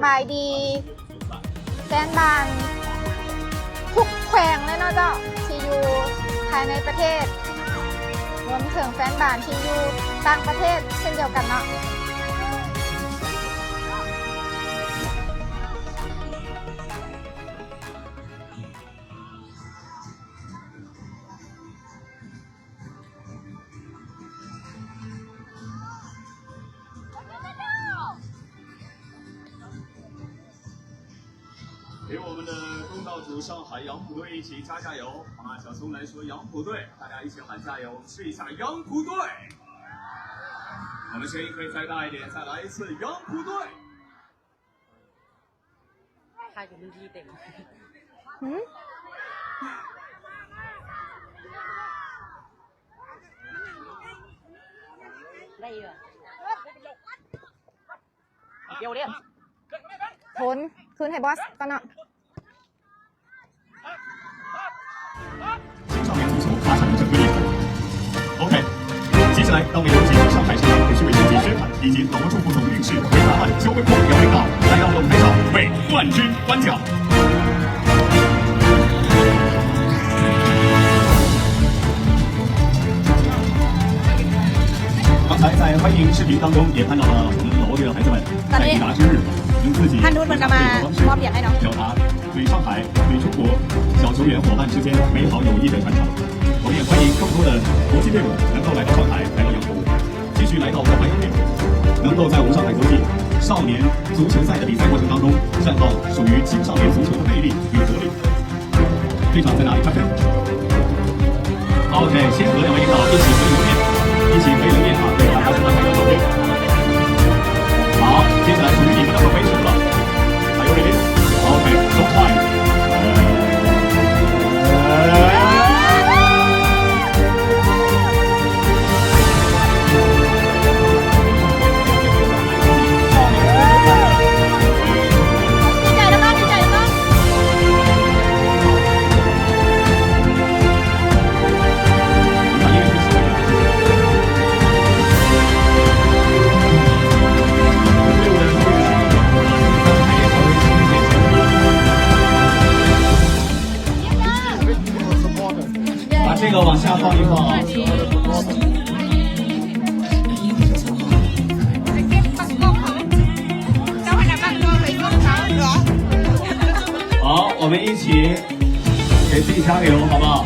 ບາຍດີແຟນບານທຸກແຂວງເລີຍເນາະເຈົ້າ ທີ່ຢູ່ພາຍໃນປະເທດ ລວມເຖິງແຟນບານທີ່ຢູ່ຕ່າງປະເທດເຊັ່ນດຽວກັນເນາະ. 给我们的东道主上海杨浦队一起加加油，好吗？小松来说杨浦队，大家一起喊加油，我们试一下杨浦队。我们声音可以再大一点，再来一次杨浦队。 ຫືມ? ໄດ້ຢູ່ ດຽວເດ້ ໂທນ ຄືນໃຫ້ບອສກ່ອນເນາະ. 青少年足球发展的整个历程。OK，接下来让我们有请上海市场培训委员及宣传以及国足副总领事回答案邱文峰姚领导来到我们台上为冠军颁奖。刚才在欢迎视频当中也看到了我们老挝队的孩子们在抵达之日用自己 ท่านทูตเพิ่นก็มามอบเหรียญให้เนาะ 表达 对上海、对中国小球员伙伴之间美好友谊的传承。我们也欢迎更多的国际队伍能够来到上海，来到杨浦，继续来到我们的欢迎点，能够在我们上海国际少年足球赛的比赛过程当中，绽放属于青少年足球的魅力与活力。队长在哪里？看看。 OK，先和两位领导一起合影留念，一起合影留念啊！对，大家先来拍个照片。好，接下来属于你们的回球了。Are you ready? OK, showtime. 把这个往下放一放。 好，我们一起给自己加个油，好不好？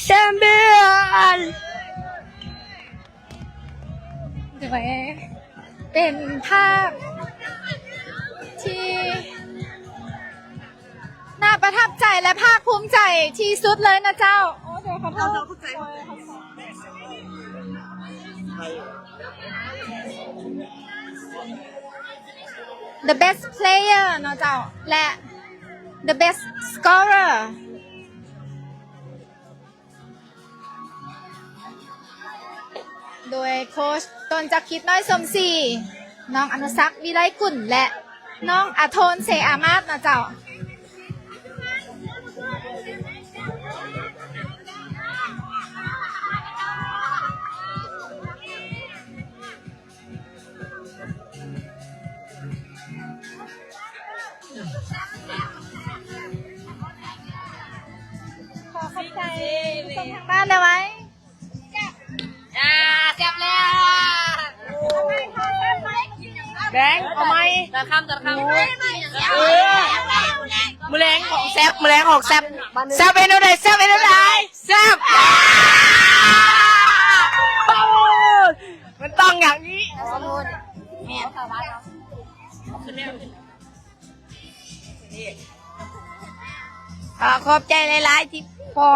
champion ໂດຍເປັນພາບທີ່ໜ້າປະທັບໃຈ ແລະ ພາກພູມໃຈທີ່ສຸດເລີຍນະເຈົ້າ. ໂອ້ ໂດຍ ຂໍໂທດ. The best player ເນາະເຈົ້າ ແລະ the best scorer ໂດຍໂຄຊ ຕົ້ນຈັກຄິດ ນ້ອຍສົມສີ, ນ້ອງ ອະນຸສັກ ວິໄລກຸນ ແລະ ນ້ອງ ອາໂທນ ເສອາມາດ ເນາະເຈົ້າ. ຂໍຂອບໃຈຜູ້ຊົມທາງບ້ານແດ່ໄວ. ອ່າ ແຊບແລ້ວ. ແບງ ເອົາໃໝ່. ຕອນຄ່ຳ ຕອນຄ່ຳ. ມື້ແລງຂອງແຊບ ມື້ແລງຂອງແຊບ. ແຊບເປັນແນວໃດ? ແຊບເປັນແນວໃດ? ແຊບ. ມັນຕ້ອງຢ່າງນີ້. ແມ່ນ. ກໍຂອບໃຈຫຼາຍໆ ທີ່ພໍ່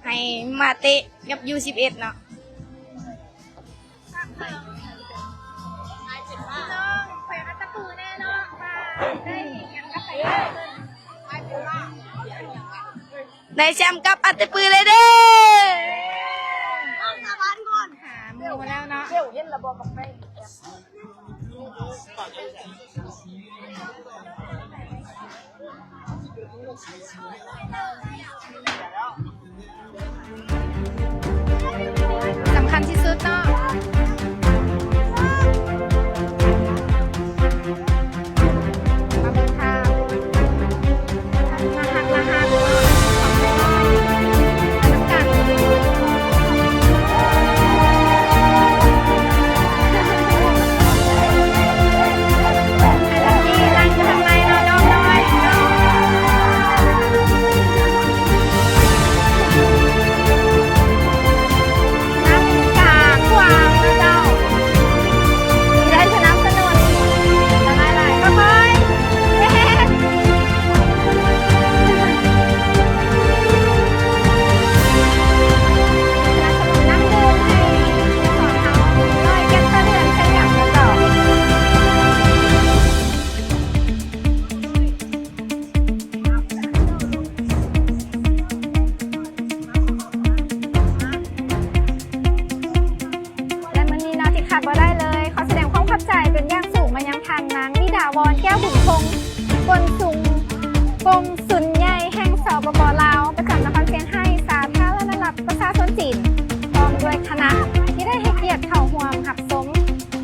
ໃຫ້ມາເຕະກັບ ຢູສິບເອັດ ເນາະ. ໄດ້ແຊມກັບອັດຕະປືເລີຍເດີ. ຫາໝູ່ແລ້ວເນາະ. ສຳຄັນທີ່ສຸດເນາະ. ມາເບິ່ງພາບໜ້າຮັກໆເນາະ ຂອງນ້ອງໆ ໄປນຳກັນ. ແລະ ມື້ນີ້ເນາະ ທີ່ຂາດບໍ່ໄດ້ເລີຍ ຂໍສະແດງຄວາມຂອບໃຈເປັນຢ່າງສູງມາຍັງທ່ານນາງ ວິດາວອນ ແກ້ວບຸນຄົງ ກົນສຸງ ກົງສຸນໃຫຍ່ແຫ່ງ ສປປ ລາວ ປະຈຳນະຄອນຊຽງໄຮ້ ສາທາລະນະລັດ ປະຊາຊົນຈີນ ພ້ອມດ້ວຍຄະນະ ທີ່ໄດ້ໃຫ້ກຽດເຂົ້າຮ່ວມຮັບຊົມ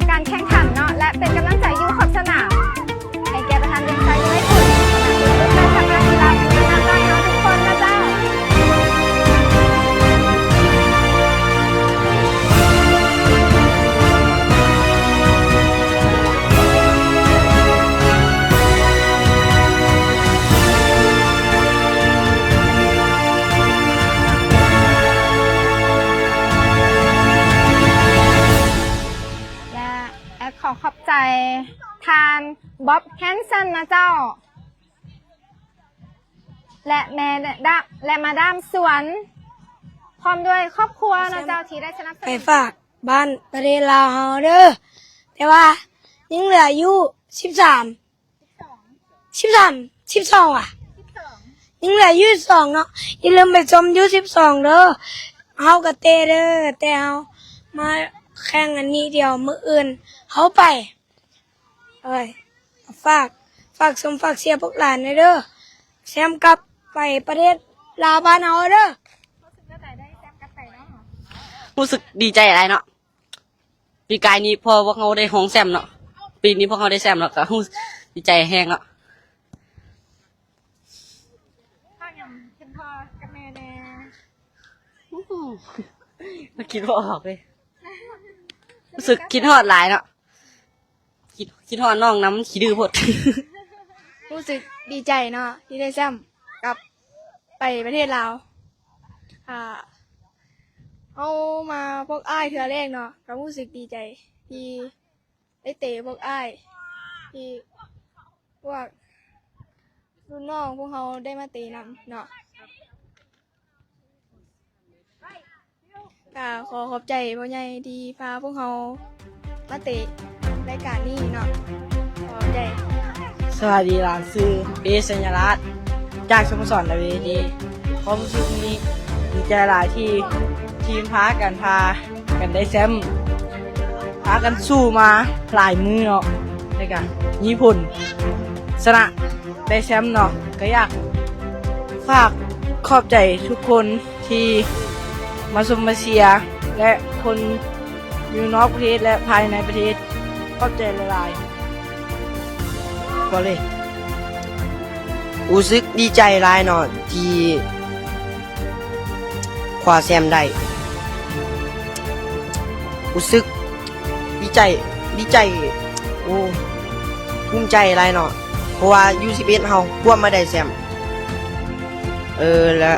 ການແຂ່ງຂັນເນາະ ແລະ ເປັນກຳລັງໃຈຢູ່ຂອບສະໜາມ ໃຫ້ແກ່ປະທານວຽງໄຊ ໄດ້ຜົນ ແລະ ຄະນະກິລາ ແລະ ນັກກິລາຂອງເຮົາທຸກຄົນນະເຈົ້າ. ແລະ ແອດຂໍຂອບໃຈທ່ານ ບອບ ແຮນສັນ ນະເຈົ້າ ແລະ ແມ່ດາ ແລະ ມາດາມສວນ ພ້ອມດ້ວຍຄອບຄົວນະເຈົ້າ ທີ່ໄດ້ສະໜັບສະໜູນ ໄປຝາກບ້ານປະເທດລາວເຮົາເດີ. ແຕ່ວ່າຍັງເຫຼືອຢູ່ສິບສາມ ສິບສາມ ສິບສອງຫວາ? ຍັງເຫຼືອຢູ່ສິບສອງເນາະ. ຢ່າລືມໄປຊົມຢູ່ສິບສອງເດີ. ເຮົາກໍເຕະເດີ ແຕ່ເຮົາມາແຂ່ງອັນນີ້ດຽວ ມື້ອື່ນເຮົາໄປ. ເອີຍ ຝາກ ຝາກຊົມຝາກເຊຍພວກຫຼານແດ່ເດີ. ແຊມກັບໄປປະເທດລາວບ້ານເຮົາເດີ. ຮູ້ສຶກດີໃຈຫຼາຍເນາະ. ປີກາຍນີ້ພໍພວກເຮົາໄດ້ຮອງແຊມເນາະ. ປີນີ້ພວກເຮົາໄດ້ແຊມເນາະ ກໍຮູ້ ດີໃຈແຮງເນາະ. ເວົ້າຫຍັງເຖິງພໍ່ກັບແມ່ແດ່? ໂອ້ໂຫ ຄິດບໍ່ອອກເລີຍ. ຮູ້ສຶກຄິດຮອດຫຼາຍເນາະ. ຄິດ ຄິດຮອດນ້ອງນຳ ຂີ້ດື້ໂພດ. ຮູ້ສຶກດີໃຈເນາະ ທີ່ໄດ້ແຊມກັບໄປປະເທດລາວ. ອ່າ ເຮົາມາພວກອ້າຍເທື່ອແລກເນາະ ກໍຮູ້ສຶກດີໃຈທີ່ໄດ້ເຕະພວກອ້າຍ ທີ່ພວກລຸ້ນນ້ອງພວກເຮົາໄດ້ມາເຕະນຳເນາະ. ກະຂໍຂອບໃຈພໍ່ໃຫຍ່ທີ່ພາພວກເຮົາມາເຕະລາຍການນີ້ເນາະ. ຂອບໃຈ. ສະບາຍດີຫຼານ, ຊື່ ເອ ສັນຍາລາດ ຈາກສະໂມສອນ ແອລ ເອ ດີ. ຄວາມຮູ້ສຶກນີ້ດີໃຈຫຼາຍທີ່ທີມພາກັນ ພາກັນໄດ້ແຊ້ມ, ພາກັນສູ້ມາຫຼາຍມື້ເນາະ ແລ້ວກະມີຜົນຊະນະໄດ້ແຊ້ມເນາະ. ກະຢາກ ຝາກຂອບໃຈທຸກຄົນທີ່ມາຊົມມາເຊຍ ແລະ ຄົນຢູ່ນອກປະເທດ ແລະ ພາຍໃນປະເທດ. ຂອບໃຈຫຼາຍໆ. ກໍເລີຍ ຮູ້ສຶກດີໃຈຫຼາຍເນາະ ທີ່ຄວ້າແຊ້ມໄດ້. ຮູ້ສຶກດີໃຈ, ດີໃຈ, ໂອ້ ພູມໃຈຫຼາຍເນາະ. ເພາະວ່າ ຢູສິບເອັດ ເຮົາກວມມາໄດ້ແຊ້ມ. ເອີ ແລະ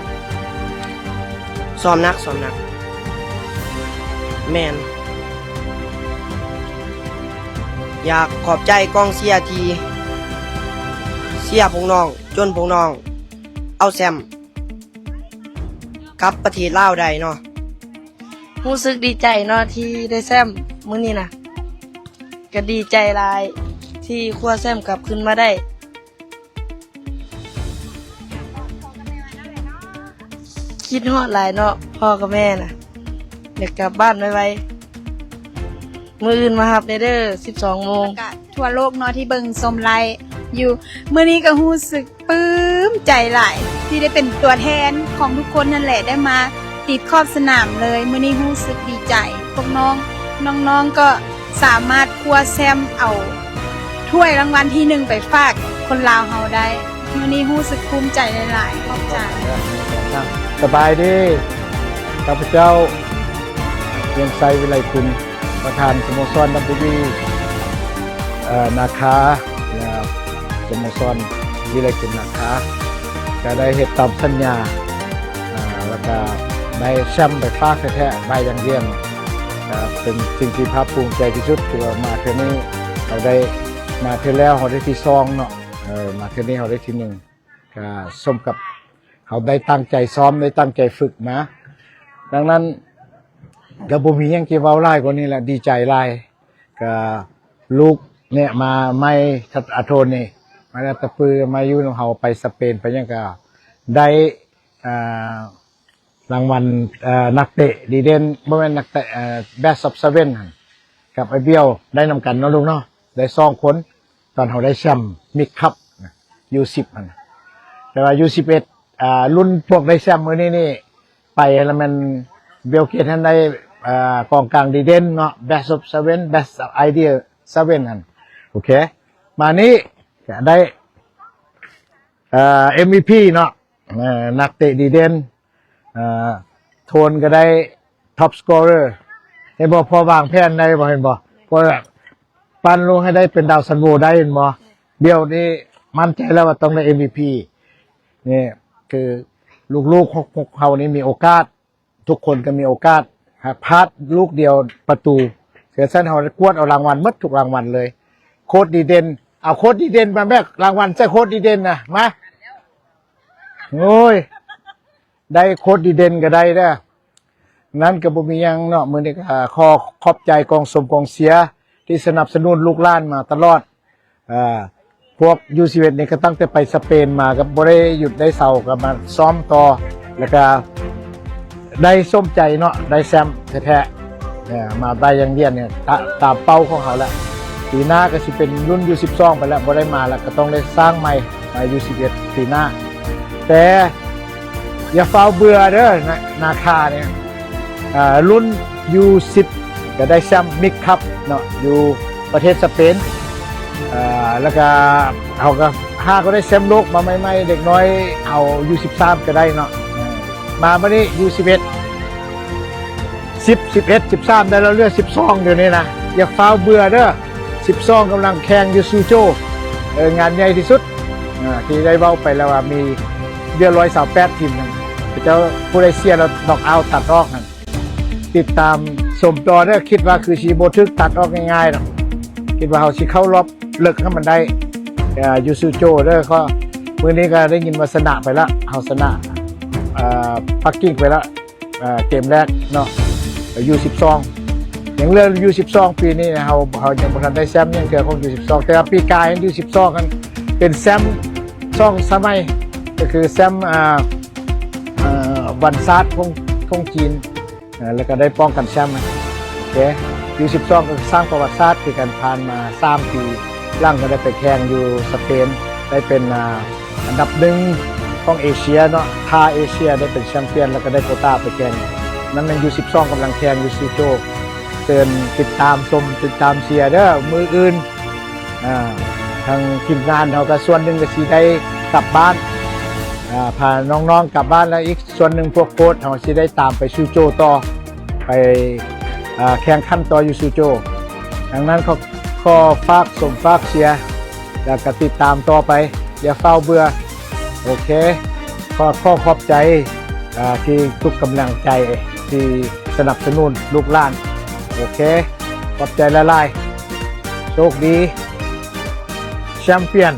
ຊ້ອມໜັກ, ຊ້ອມໜັກ. ແມ່ນ. ຢາກຂອບໃຈກອງເຊຍທີ່ເຊຍພວກນ້ອງ ຈົນພວກນ້ອງເອົາແຊ້ມກັບປະເທດລາວໄດ້ເນາະ. ຮູ້ສຶກດີໃຈເນາະ ທີ່ໄດ້ແຊ້ມມື້ນີ້ນະ. ກະດີໃຈຫຼາຍທີ່ຄວ້າແຊ້ມກັບຄືນມາໄດ້. ຄິດຮອດຫຼາຍເນາະ ພໍ່ກັບແມ່ນະ. ຢາກກັບບ້ານໄວໆ. ມື້ອື່ນມາຮັບແດ່ເດີ ສິບສອງໂມງ. ກະທົ່ວໂລກເນາະ ທີ່ເບິ່ງຊົມໄລຟ໌ຢູ່. ມື້ນີ້ກະຮູ້ສຶກ ປຶ້ມໃຈຫຼາຍທີ່ໄດ້ເປັນຕົວແທນຂອງທຸກຄົນນັ້ນແຫຼະ ໄດ້ມາຕິດຂອບສະໜາມເລີຍ. ມື້ນີ້ຮູ້ສຶກດີໃຈ ພວກນ້ອງ ນ້ອງໆກໍສາມາດຄວ້າແຊ້ມເອົາຖ້ວຍລາງວັນທີໜຶ່ງໄປຝາກຄົນລາວເຮົາໄດ້. ມື້ນີ້ຮູ້ສຶກພູມໃຈຫຼາຍໆ. ຂອບໃຈ. ສະບາຍດີ, ຂ້າພະເຈົ້າ ວຽງໄຊ ວິໄລກຸນ ປະທານສະໂມສອນ ດັບເບິນຢູ ເອີ ນາຄາ ແລະ ສະໂມສອນ ວິໄລກຸນ ນາຄາ ກະໄດ້ເຮັດຕາມສັນຍາ ອາ ແລ້ວກະໄດ້ແຊ້ມໄປຝາກແທ້ໆ ໄດ້ຢ່າງດຽວ ກະເປັນສິ່ງທີ່ພາກພູມໃຈທີ່ສຸດ ທີ່ວ່າມາເທື່ອນີ້ ເຮົາໄດ້ມາເທື່ອແລ້ວ ເຮົາໄດ້ທີສອງເນາະ ເອີ ມາເທື່ອນີ້ເຮົາໄດ້ທີໜຶ່ງ ກະສົມກັບເຮົາໄດ້ຕັ້ງໃຈຊ້ອມ ໄດ້ຕັ້ງໃຈຝຶກມາ. ດັ່ງນັ້ນ ກະບໍ່ມີຫຍັງທີ່ເວົ້າຫຼາຍກວ່ານີ້ແຫຼະ ດີໃຈຫຼາຍ. ກະລູກເນຍມາໃໝ່ ອາໂທນີ້ ມາແລ້ວຕະປື ມາຢູ່ນຳເຮົາ ໄປສະເປນ ໄປຫຍັງ ກະໄດ້ ອາ ລາງວັນ ເອີ ນັກເຕະດີເດັ່ນ ບໍ່ແມ່ນນັກເຕະ ເອີ Best of Seven ຫັ້ນ ກັບອ້າຍບຽວ ໄດ້ນຳກັນເນາະລູກເນາະ ໄດ້ສອງຄົນ. ຕອນເຮົາໄດ້ແຊ້ມມິກຄັບນະ ຢູສິບຫັ້ນນະ. ແຕ່ວ່າຢູສິບເອັດ ອ່າ ລຸ້ນພວກໄດ້ແຊ້ມມື້ນີ້ນີ້ ໄປຫັ້ນລະແມ່ນ ບິວເກດຫັ້ນໄດ້ ອ່າ ກອງກາງດີເດັ່ນເນາະ Best of Seven Best Idea Seven ຫັ້ນ. ໂອເຄ ມານີ້ກະໄດ້ ເອີ ເອັມວີພີເນາະ ເອີ ນັກເຕະດີເດັ່ນ ເອີ ໂທນກໍໄດ້ Top Scorer ເຫັນບໍ່? ພໍວາງແຜນໄດ້ບໍ່? ເຫັນບໍ່? ພໍແບບປັ່ນລູກໃຫ້ໄດ້ເປັນດາວຊັນໂວໄດ້ ເຫັນບໍ່? ດຽວນີ້ໝັ້ນໃຈແລ້ວວ່າຕ້ອງໄດ້ເອັມວີພີ. ນີ້ຄືລູກໆຂອງພວກເຮົານີ້ມີໂອກາດ ທຸກຄົນກໍມີໂອກາດ ຫາກພາດລູກດຽວປະຕູ. ເຊິ່ງຊັ້ນເຮົາໄດ້ກວດເອົາລາງວັນໝົດທຸກລາງວັນເລີຍ. ໂຄດດີເດັ່ນ ເອົາໂຄດດີເດັ່ນມາແບກລາງວັນໃສ່ໂຄດດີເດັ່ນນະ ມາ. ໂອ້ຍ ໄດ້ໂຄດດີເດັ່ນກໍໄດ້ເດີ. ນັ້ນກໍບໍ່ມີຫຍັງເນາະ. ມື້ນີ້ກໍຂໍຂອບໃຈກອງຊົມກອງເຊຍທີ່ສະໜັບສະໜູນລູກຫຼານມາຕະຫຼອດ. ເອີ ພວກຢູສິບເອັດນີ້ກໍຕັ້ງແຕ່ໄປສະເປນມາກໍບໍ່ໄດ້ຢຸດໄດ້ເຊົາ ກໍມາຊ້ອມຕໍ່ ແລ້ວກໍໄດ້ສົມໃຈເນາະ ໄດ້ແຊ້ມແທ້ໆ. ເອີ ມາໄດ້ຢ່າງດຽວນີ້ ຕາ ຕາມເປົ້າຂອງເຮົາແຫຼະ. ປີໜ້າກໍຊິເປັນລຸ້ນຢູສິບສອງໄປແລ້ວ ບໍ່ໄດ້ມາແລ້ວ ກໍຕ້ອງໄດ້ສ້າງໃໝ່ ມາຢູສິບເອັດປີໜ້າ. ແຕ່ຢ່າຟ້າວເບື່ອເດີ ນາ ນາຄານີ້ ອ່າ ລຸ້ນຢູສິບກໍໄດ້ແຊ້ມມິກຄັບເນາະ ຢູ່ປະເທດສະເປນ. ອ່າ ແລ້ວກໍເຮົາກໍຫາກໍໄດ້ແຊ້ມໂລກມາໃໝ່ໆ ເດັກນ້ອຍເອົາຢູສິບສາມກໍໄດ້ເນາະ. ມາບັດນີ້ຢູສິບເອັດ ສິບ ສິບເອັດ ສິບສາມ ໄດ້ແລ້ວ ເຫຼືອສິບສອງດຽວນີ້ນະ. ຢ່າຟ້າວເບື່ອເດີ ສິບສອງກຳລັງແຂ່ງຢູ່ຊູໂຈ. ເອີ ງານໃຫຍ່ທີ່ສຸດ ອ່າ ທີ່ໄດ້ເວົ້າໄປແລ້ວວ່າມີດຽວຮ້ອຍຊາວແປດທີມນັ້ນ ເຈົ້າ ຜູ້ໃດເສຍແລ້ວນັອກເອົາຕັດອອກຫັ້ນ. ຕິດຕາມຊົມຕໍ່ເດີ. ຄິດວ່າຄືຊິບໍ່ຖືກຕັດອອກງ່າຍໆດອກ. ຄິດວ່າເຮົາຊິເຂົ້າລອບເລິກໃຫ້ມັນໄດ້. ເອີ ຢູຊູໂຈເດີ. ເພາະມື້ນີ້ກໍໄດ້ຍິນວ່າຊະນະໄປລະ, ເຮົາຊະນະ ເອີ ປັກກິ່ງໄປລະ ເອີ ເກມແລກເນາະ ຢູສິບສອງ. ຍັງເຫຼືອຢູສິບສອງ ປີນີ້ເຮົາ ເຮົາຍັງບໍ່ທັນໄດ້ແຊ້ມຫຍັງເທື່ອຂອງຢູສິບສອງ, ແຕ່ວ່າປີກາຍຢູສິບສອງຫັ້ນເປັນແຊ້ມສອງສະໄໝ, ກໍຄືແຊ້ມ ອ່າ ເອີ ວັນຊາດຂອງ ຂອງຈີນ ເອີ ແລ້ວກໍໄດ້ປ້ອງກັນແຊ້ມ. ໂອເຄ ຢູສິບສອງ ກໍສ້າງປະຫວັດສາດຄືກັນ. ຜ່ານມາສາມປີຫຼັງກໍໄດ້ໄປແຂ່ງຢູ່ສະເປນ ໄດ້ເປັນ ອ່າ ອັນດັບໜຶ່ງຂອງເອເຊຍເນາະ, ທ່າເອເຊຍ ໄດ້ເປັນແຊັມປຽນ ແລ້ວກໍໄດ້ໂຄຕ້າໄປແຂ່ງ. ນັ້ນແມ່ນຢູສິບສອງ ກຳລັງແຂ່ງຢູ່ຊູໂຈ. ເຊີນຕິດຕາມຊົມ ຕິດຕາມເຊຍເດີ. ມື້ອື່ນ ອ່າ ທາງທີມງານເຮົາກໍສ່ວນໜຶ່ງກໍຊິໄດ້ກັບບ້ານ ອ່າ ພານ້ອງໆກັບບ້ານ, ແລ້ວອີກສ່ວນໜຶ່ງພວກໂຄດເຮົາຊິໄດ້ຕາມໄປຊູໂຈຕໍ່ ໄປ ອ່າ ແຂ່ງຂັນຕໍ່ຢູ່ຊູໂຈ. ດັ່ງນັ້ນ ຂໍ ຂໍຝາກຊົມຝາກເຊຍ ແລ້ວກໍຕິດຕາມຕໍ່ໄປ ຢ່າຟ້າວເບື່ອ. ໂອເຄ ຂໍ ຂໍຂອບໃຈ ອ່າ ທີ່ທຸກກຳລັງໃຈທີ່ສະໜັບສະໜູນລູກຫຼານ. ໂອເຄ ຂອບໃຈຫຼາຍໆ. ໂຊກດີ. ແຊັມປຽນ.